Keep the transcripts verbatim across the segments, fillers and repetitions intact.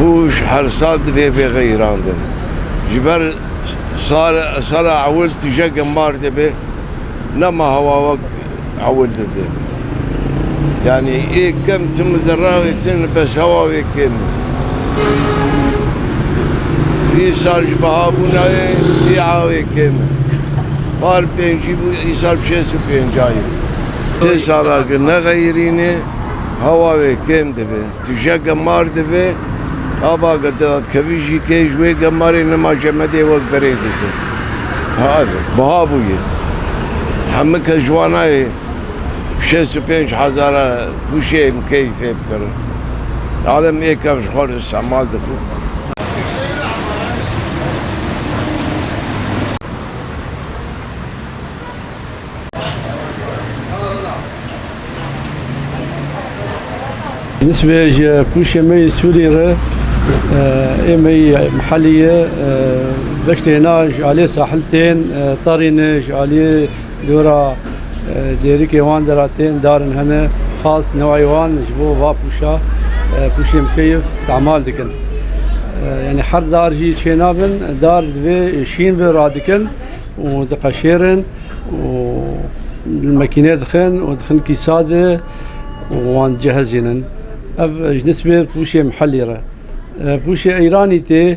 Pûş her sal divê bê xeyrandin. Ji ber sal, sala ewil tije gemar dibe, nema hewa wek ewil dide. Yani ê kem tim li rawêtin, bes hewa wê kêm e. Îsal ji bihabûna wê, ê awê kêm e. Par pêncî bû, îsal şêst û pêncayê. Sê sala ki nexeyrîne, hewa wê kêm dibe. Tije gemar dibe, ava ge didatkevî jî kê ji wê gemarê nema jemedê wek berê dide. Ha, ev e. Biha bûye. Hemik ji wana yê şêst û pênc hezara pûşê em keyfê bikirin. Alem ê kev ji xwe re îstemal dibû. Nisbê ji pûşê me yê Sûrî re, e, ê me yê mihellî ye, e, beştê na ji aliyê sahil tên, e, tarî ne ji aliyê dora, e, dêrikê wan dera tên, darin hene xas newayê wan ji bo va pûşa, e, pûşê mukeyif îstemal dikin. E, yani her dar jî çênabin, dar divê şîn be radikin û diqeşêrin û li mekînê dixin û dixin kîsa de û wan cihezînin. Ev ji nisbê pûşê mihellî re. E, pûşê Îranî tê, e,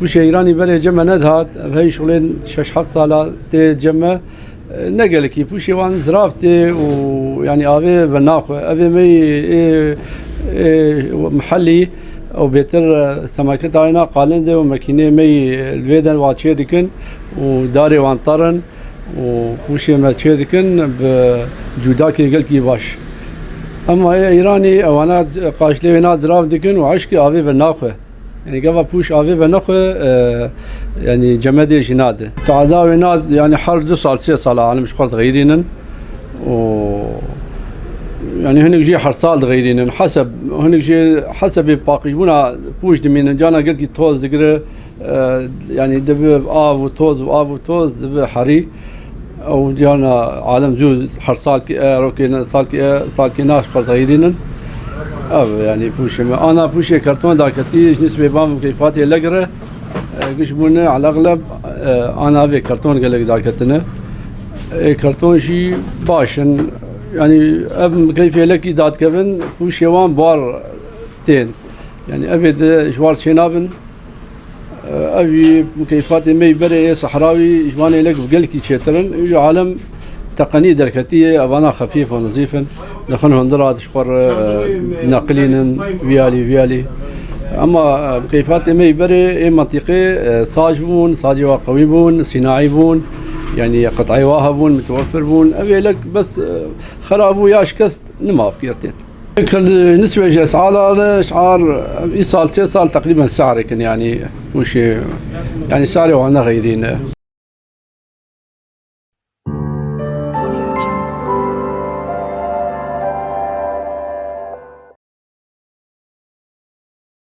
pûşê Îranî berê cem me nedihat. Ev hey şixulên şeş heft sala tê cem me. E, ne gelekî pûşê wan zirav tê û yani avê venaxwe. Evê me yê, ê, ê, mihellî û bêtir, e, semaketa wê na qalin de û mekînê me yê li vê de wa çê dikin û darê wan terin û pûşê me çê dikin bi cûdakê gelkî baş. Ema ê Îranî ewana qaşlê wê na dirav dikin û eşkê avê venaxwe. Yani gava pûş avê venexwe, e, yani cemedê jî nade. Taza wê na, yani her du sal, sê sal alim ji xwe dixeyrînin. Û yani hinek jî her sal dixeyrînin. Heseb, hinek jî hesebê paqijbûna pûş dimînin. Cana gelkî toz digire, e, yani dibe av û toz û av û toz dibe herî. Ew cana alem zû her salkî e, rokê ne, salkî e, salkî naş xwe dixeyrînin. Ev yani pûşê me. Ana pûşê karton daketî, ji nisbê bam keyfatê legire, e, giş bûne, elegleb, e, ana vê karton gelek daketine. Ê karton jî baş in. Yani ev keyfê lekî dadkevin, pûşê wan bar tên. Yani evê de ji war çênabin. Ev jî mukeyfatê me yî berê yê sehrawî ji van êlek bi gelkî çêtir in. Îro alem teqenî derketiye, evana xefîf û nezîf in. Dixin hundira ji xwe re, e, neqilînin, viyalî, viyalî. Ema, e, mukeyfatê me yî berê ê mentîqê, e, sac bûn, sacê wa qewî bûn, sînaî bûn, yanî qit'eyê wa hebûn, mitewefir bûn. Ev êlek bes, e, xerab bû ya şikest nima bikirtên. Kir nisbê ji es'ara re, es'ar îsal sê sal teqrîben se'rê kin, yanî pûşê, yanî se'rê wan nexeyrîne.